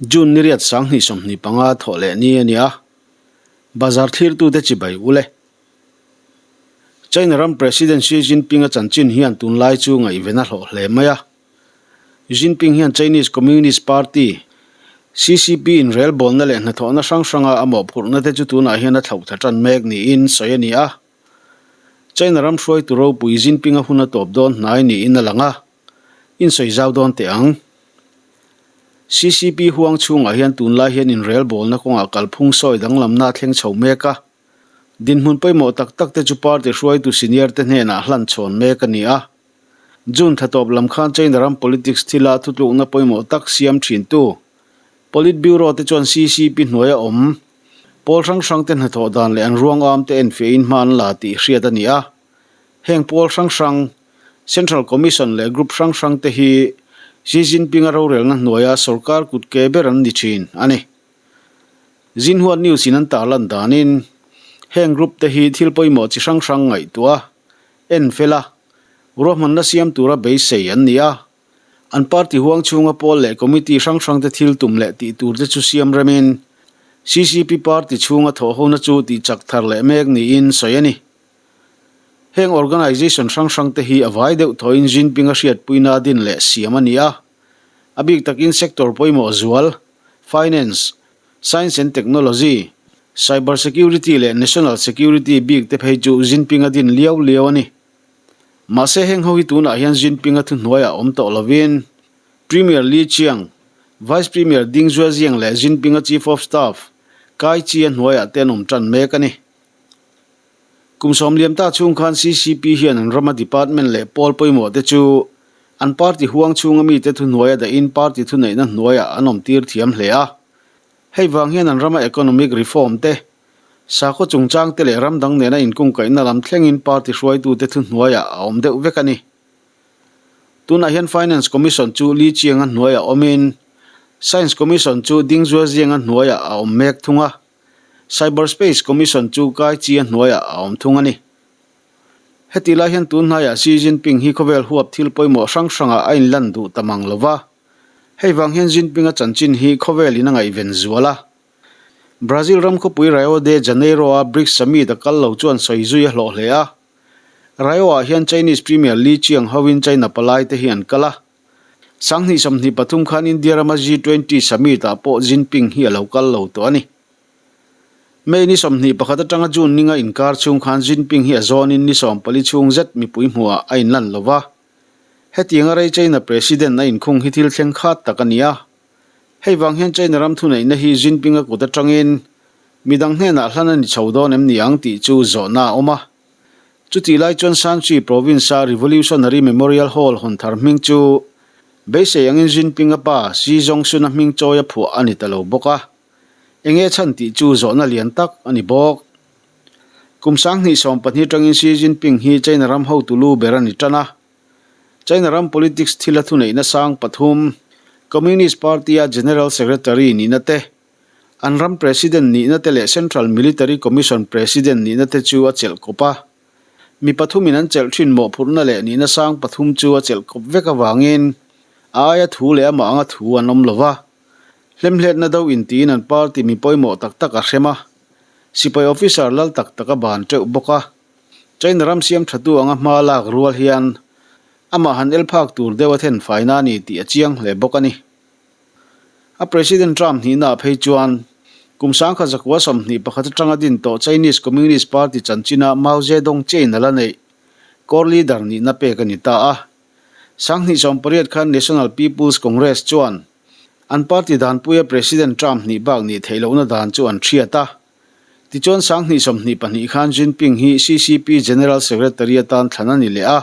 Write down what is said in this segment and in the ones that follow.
June ni riat 2025 thawh leh ni a ni a, bazar thlirtute chibai ul e. China ram President Xi Jinping a chanchin hian tunlai chu ngaihven a hlawh hle mai a. Jinping hian Chinese Communist Party, CCP, in relbawlna leh hnathawhna hrang hranga a mawhphurhna te chu tunah hian a thlauh tha tan mek niin sawi a ni a. China ram hruaitu ropui Jinping a hun a tawp dawn hnai niin a lang a, insawi zau dawn teh ang. CCP huang chhungah hian tunlai hian inrelbawlna kawngah kalphung sawi danglamna a thleng chho mek a. Dinhmun pawimawh tak tak te chu party hruaitu senior te hnenah hlan chhawn mek a ni a. June thla tawp lam khan China ram politics thila thutlukna pawimawh tak siam thintu Politburo te chuan CCP hnuaia awm pawl hrang hrang te hnathawh dan leh an ruangam te enfiahin hma an la tih hriat a ni a. Heng pawl hrang hrang, Central Commission leh group hrang hrang te hi Xi Jinping-a rorelna hnuaia sorkar kut ke ber an ni thin a ni. Xinhua News in an tarlan danin heng group te hi thil pawimawh chi hrang hrang ngaihtuah a, en fel a, ruahmanna siam tura beisei an ni a. An party huang chhunga pawl leh committee hrang hrang te thil tum leh tih tur te chu siam remin CCP party chhunga thawhhona chu tih chak thar leh mek niin sawi a ni. Heng organisation hrang hrang te hi a vai deuh thawhin Jinping a hriatpuina din leh siam a ni a. A bik takin sector pawimawh zual, finance, science and technology, cyber security leh national security bik te phei chu Jinping a din liau liau a ni. Mahse heng ho hi tunah hian Jinping a thuhnuaiah awm tawh lovin Premier Li Qiang, Vice Premier Ding Zuaziang leh Jinping a Chief of Staff Kai Chi a hnuaiah te an awm tan mek a ni. Kum sawmliam ta chhung khan CCP hian an rama department leh pawl pawimawh te chu an party huang chhunga mite thuhnuaia dahin party thuneihna hnuaiah an awm tir thiam hle a. Hei vang hian an rama economic reform te, sakhaw chungchang te leh ram dang nena inkungkaihna lam thlengin party hruaitute thuhnuaiah a awm deuh vek a ni. Tunah hian Finance Commission chu Li Qiang-a hnuaiah awmin Science Commission chu Ding Zuaziang-a hnuaiah a awm mek thung a. Cyberspace Commission chu Kai Chi-a hnuaiah a awm thung a ni. Heti lai hian tun hnaiah Xi Jinping hi khawvel huap thil pawimawh hrang hrangah a inlan duh ta mang lo va. Hei vang hian Jinping-a chanchin hi khawvelin a ngaihven zual a. Brazil ram khawpui Rio de Janeiro-a BRICS Summit a kal lo chuan sawi zui a hlawh hle a. Rio-ah hian Chinese Premier Li Qiang hoin China palai te hi an kal a. 2023 khan India rama G20 Summit ah pawh Jinping hi a lo kal lo tawh a ni. May ni 21 atanga June ninga inkar chhung khan Jinping hi a zawnin ni 14 chhung zet mipui hmuhah a inlan lo va. Hetianga rei China President a inkhung hi thil thleng khat tak a ni a. Hei vang hian China ram thuneihna hi Jinping a kut atangin midang hnenah hlan a ni chho dawn em ni ang tih chu zawhna a awm a. Chutih lai chuan Shanxi Province-a Revolutionary Memorial Hall hawn thar hming chu beisei angin Jinping-a pa Xi Zhongxun-a hming chawi a phuah a ni ta lo bawk a. Enge chhan tih chu zawhna lian tak a ni bawk. Kum 2012 atangin Xi Jinping hi China ram hotu lu ber a ni tan a. China ram politics thila thuneihna sang pathum, Communist Party-a General Secretary nihna te, An ram President nihna te leh Central Military Commission President nihna te chu a chelh kawp a. Mi pathumin an chelh thin mawhphurhna leh nihna sang pathum chu a chelh kawp vek avangin a aia thu leh amah anga thu an awm lo va. Hlemhletna do intiin an party mi pawimawh tak tak a hrem a. Sipai officer lal tak tak a ban teuh bawk a. China ram siam thatu anga hma lak rual hian amah han el phak tur deuh a then faina a ni tih a chiang hle bawk a ni. A President Trump hnihnaah phei chuan kum 1921 atanga din tawh Chinese Communist Party chanchina Mao Zedong chain a la neih core leader nihna pek a ni ta a. 2018 khan National People's Congress chuan an party danpuia President Trump hnih bak nih theih lohna dan chu an hriat a. Tichuan 2022 khan Jinping hi CCP General Secretary atan thlan a ni leh a.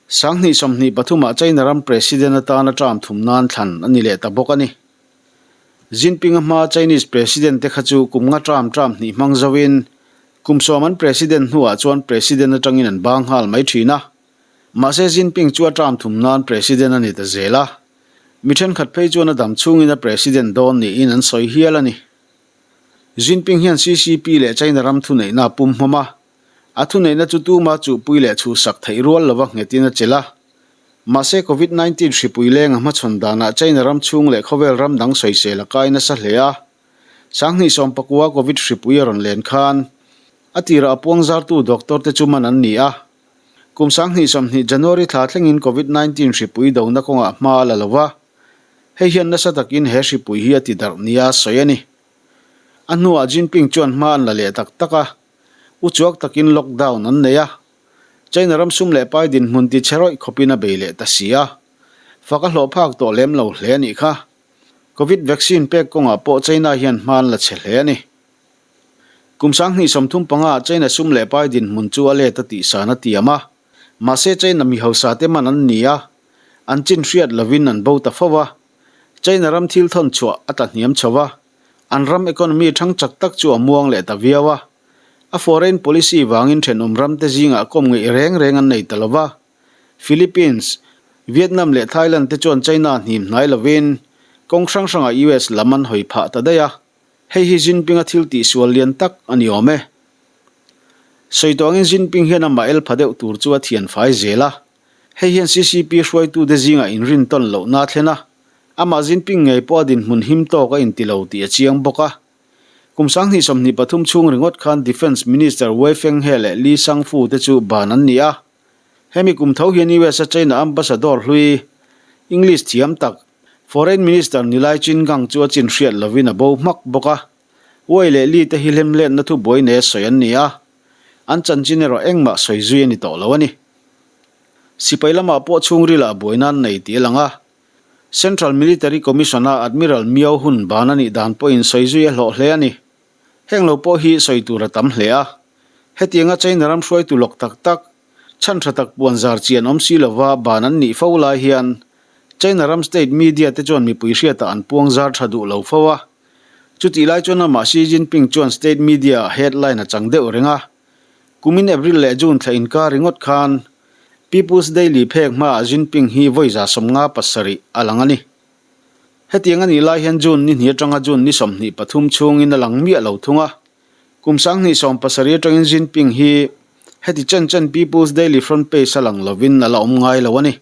2023 ah China ram President atana term thum nan thlan a ni leh ta bawk a ni. Jinping a hma Chinese President te kha chu kum nga term term hnih hmang zoin kum sawm an President hnuah chuan President atangin an bang nghal mai thin a. Mahse Jinping chu a term thum nan President a ni ta zel a. Mi thenkhat phei chuan a dam chhungin a President dawn niin an sawi hial a ni. Jinping hian CCP leh China ram thuneihna a pum hmawm a. A thuneihna chu tuma chuhpui leh chhuhsak theih rual lova nghetin a chelh a. Mahse Covid 19 hripui leng a hmachhawn danah China ram chhung leh khawvel ram dang sawisel a kai nasa hle a. 2019 Covid hripui a rawn len khan a tirah a puang zartu doctor te chu man an ni a. Kum 2020 January thla thlengin Covid 19 hripui dona kawngah hma a la lo va. Hei hian nasa takin he hripui hi a ti darh nia sawi a ni. A hnuah Jinping chuan hma an la leh tak tak a, uchuak takin lockdown an nei a. China ram sum leh pai dinhmun ti chhe rawih khawpin a bei leh ta si a, fak a hlawh phak tawh lem lo hle a nih kha. Covid vaccine pek kawngah pawh China hian hma an la chhe hle a ni. Kum 2035 ah China sum leh pai dinhmun chu a let a tihsan a tiam a, mahse China mi hausa te man an ni a, an chin hriat lovin an bo ta fo a. China ram thil thawn chhuah a tlahniam chho a, an ram economy thang chak tak chu a muang leh ta viau a. A foreign policy vangin thenawm ramte zingah kawm ngeih reng reng an nei ta lo va. Philippines, Vietnam leh Thailand te chuan China hnim hnai lovin kawng hrang hrangah US lam an hawi phah ta daih a. Hei hi Jinping-a thil tihsual lian tak a ni awm e. Sawi tawh angin Jinping hian amah el pha deuh tur chu a thian fai zel a. Hei hian CCP hruaitute zingah inrintawn lohna a thlen a. Amah Jinping ngei pawh a dinhmun him tawk a inti lo tih a chiang bawk a. Kum 2023 chhung ringawt khan Defence Minister Wei Fenghe leh Li Shangfu te chu ban an ni a. Hemi kum tho hian US a China Ambassador hlui, English thiam tak, Foreign Minister Nilai Qin Gang chu a chin hriat lovin a bo hmak bawk a. Wei leh Li te hi hlemhletna thubuai nei a sawi an ni a. An chanchin erawh engmah sawi zui a ni tawh lo a ni. Sipai lamah pawh chhungril ah buaina an nei tih a lang a. Central Military Commission-a Admiral Miao hun ban a nih dan pawhin sawi zui a hlawh hle a ni. Heng lo pawh hi sawi tur a tam hle a. Hetianga China ram hruaitu lawk tak tak, chhan tha tak puan zar chi an awm si lova ban an nih fo lai hian China ram state media te chuan mipui hriatah an puang zar tha duh lo fo a. Chutih lai chuan amah Xi Jinping chuan state media-ah headline a chang deuh reng a. Kumin April leh June thla inkar ringawt khan People's Daily phek hmaah Jinping hi vawi 57 a lang a ni. Hetiang a nih lai hian June ni hnih atanga June ni 23 chhungin a lang miah lo thung a. Kum 2017 atangin Jinping hi heti chen chen People's Daily front page a lang lovin a la awm ngai lo a ni.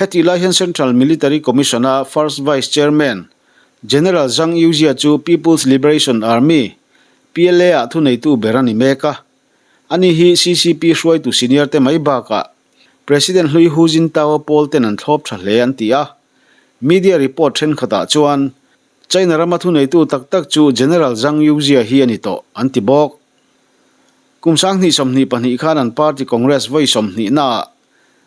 Hetih lai hian Central Military Commission-a First Vice Chairman General Zhang Yujia chu People's Liberation Army, PLA-ah thuneitu ber a ni mek a. Ani hi CCP hruaitu senior te mai bakah President hlui Hu Jintao-a pawl ten an thlawp tha hle an ti a. Media report thenkhatah chuan China rama thuneitu tak tak chu General Zhang Yujia hi a ni tawh an ti bawk. Kum 2022 khan an party Congress vawi 20 naah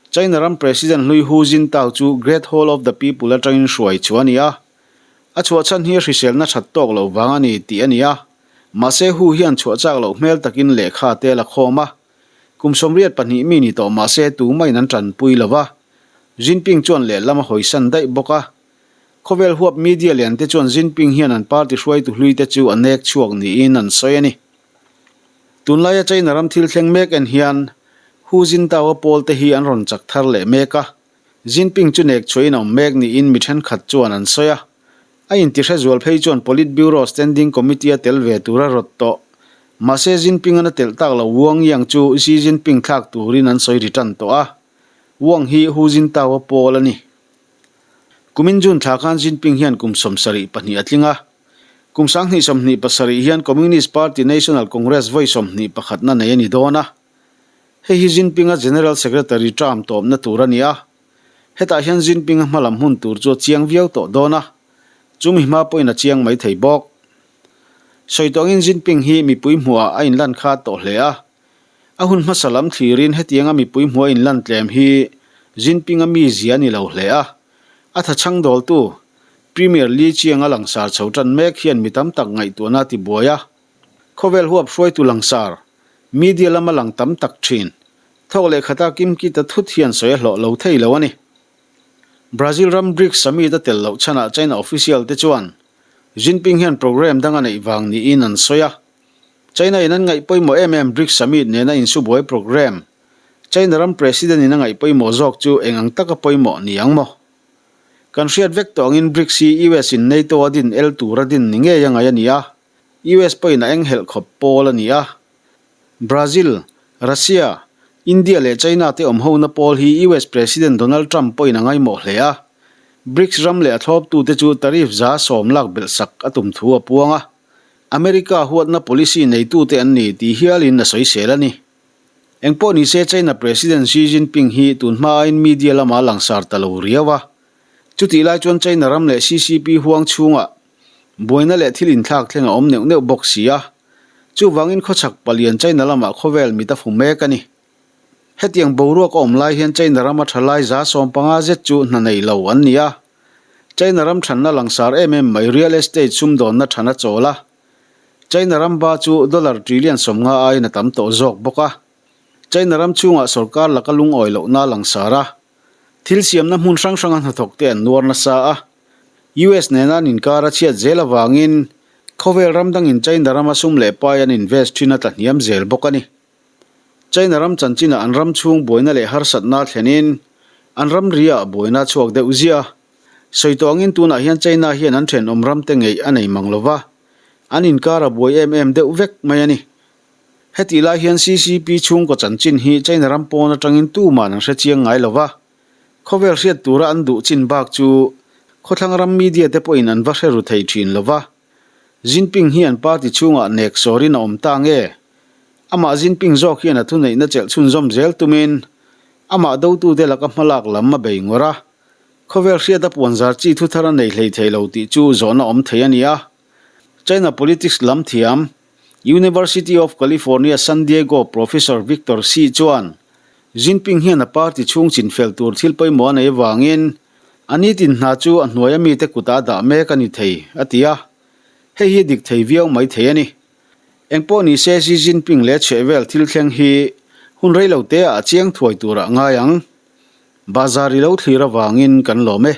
China ram President hlui Hu Jintao chu Great Hall of the People atangin hruai chu a ni a. A chhuah chhan hi hriselna that tawk loh vang a ni tih a ni a. Mahse Hu hian chhuah chak loh hmel takin lehkha te a la khawm a. Kum 82 mi ni tawh mahse tumahin an tanpui lo va. Jinping chuan lehlam a hawisan daih bawk a. Khawvel huap media lian te chuan Jinping hian an party hruaitu hlui te chu a nek chhuak niin an sawi a ni. Tunlaia China ram thil thleng mek en hian Hu Jintao-a pawl te hi an rawn chak thar leh mek a. Jinping chu nek chhuahin a awm mek niin mi thenkhat chuan an sawi a. A intihre zual phei chuan Politburo Standing Committee a tel ve tur a rawt tawh. Mahse Jinping-an a telh tak lo Wang Yang chu Xi Jinping thlak turin an sawi ri tan tawh a. Wang hi Hu Jintao-a pawl a ni. Kumin June thla khan Jinping hian kum 72 a tling a. Kum 2027 hian Communist Party National Congress vawi 21 na nei a ni dawn a. Hei hi Jinping-a General Secretary term tawpna tur a ni a. Hetah hian Jinping-a hmalam hun tur chu a chiang viau tawh dawn a, chumi hma pawhin a chiang mai thei bawk. Sawi tawh angin Jinping hi mipui hmuhah a inlan khat tawh hle a. A hun hmasa lam thlirin hetianga mipui hmuh a inlan tlem hi Jinping-a mizia a ni lo hle a. A thachhang dawltu, Premier Li Qiang-a langsar chho tan mek hian mi tam tak ngaihtuahna a tibuai a. Khawvel huap hruaitu langsar, media lama lang tam tak thin. Thawk leh khata kimkita thut hian sawi a hlawh lo thei lo a ni. Brazil ram BRICS summit a tel loh chhanah China official te chuan Jinping hian programme dang a neih vang niin an sawi a. China in an ngaih pawimawh em em BRICS summit nena insubuai programme China ram president in a ngaih pawimawh zawk chu eng ang taka pawimawh ni ang maw? Kan hriat vek tawh angin BRICS hi US in NATO a din el tur a din ni ngei a ngaih a ni a. US pawhin a enghelh khawp pawl a ni a. Brazil, Russia, India leh China te awm hona pawl hi US President Donald Trump pawhin a ngaimawh hle a. BRICS ram leh a thlawptute chu tariff 10% lak belh sak a tum thu a puang a. America huatna policy neitute an ni tih hialin a sawisel a ni. Engpawh nise China President Xi Jinping hi tun hma aiin media lamah a langsar ta lo riau a. Chutih lai chuan China ram leh CCP huang chhungah buaina leh thil inthlak thleng a awm neuh neuh bawk si a. Chuvangin khawchhak palian China lamah khawvel mit a fu mek a ni. Hetiang boruak a awm lai hian China rama thalai 15 zet chu hna nei lo an ni a. China ram thanna langsar em em mai real estate sumdawnna than a chawl a. China ram ba chu dollar trillion 50 aiin a tam tawh zawk bawk a. China ram chhungah sorkar laka lungawi lohna a langsar a. Thil siamna hmun hrang hranga hnathawk te an nuar nasa a. US nena an inkar a chhiat zel avangin khawvel ram dangin China rama sum leh pai an invest thin a tla hniam zel bawk a ni. China ram chanchinah an ram chhung buaina leh harsatna thlenin an ram riah buaina a chhuak deuh ziah a. Sawi tawh angin tunah hian China hian an thenawm ramte ngeih a nei mang lo va, an inkar a buai em em deuh vek mai a ni. Hetih lai hian CCP chhungkaw chanchin hi China ram pawn atangin tuman an hre chiang ngai lo va, khawvel hriat tura an duh chin bak chu khawthlang ram media te pawhin an va hre ru thei thin lo va. Jinping hi an party chhungah nek sawrin a awm ta nge? Amah Jinping zawk hian a thuneihna chelh chhunzawm zel tumin amah dotute laka hmalak lam a bei ngawrh a. Khawvel hriata puanzar chi thuthar a nei hlei thei lo tih chu zawhna awm thei a ni a. China politics lam thiam, University of California San Diego Professor Victor Hsi chuan Jinping hian a party chhung chinfel tur thil pawimawh a nei avangin a nitin hna chu a hnuaia mite kutah a dah mek a ni thei, a ti a. Hei hi dik thei viau mai thei a ni. Engpawh ni se Xi Jinping leh chhehvel thil thleng hi hun reilo teah a chiang thuai turah ngai ang. Bazar i lo thlir avangin kan lawm e.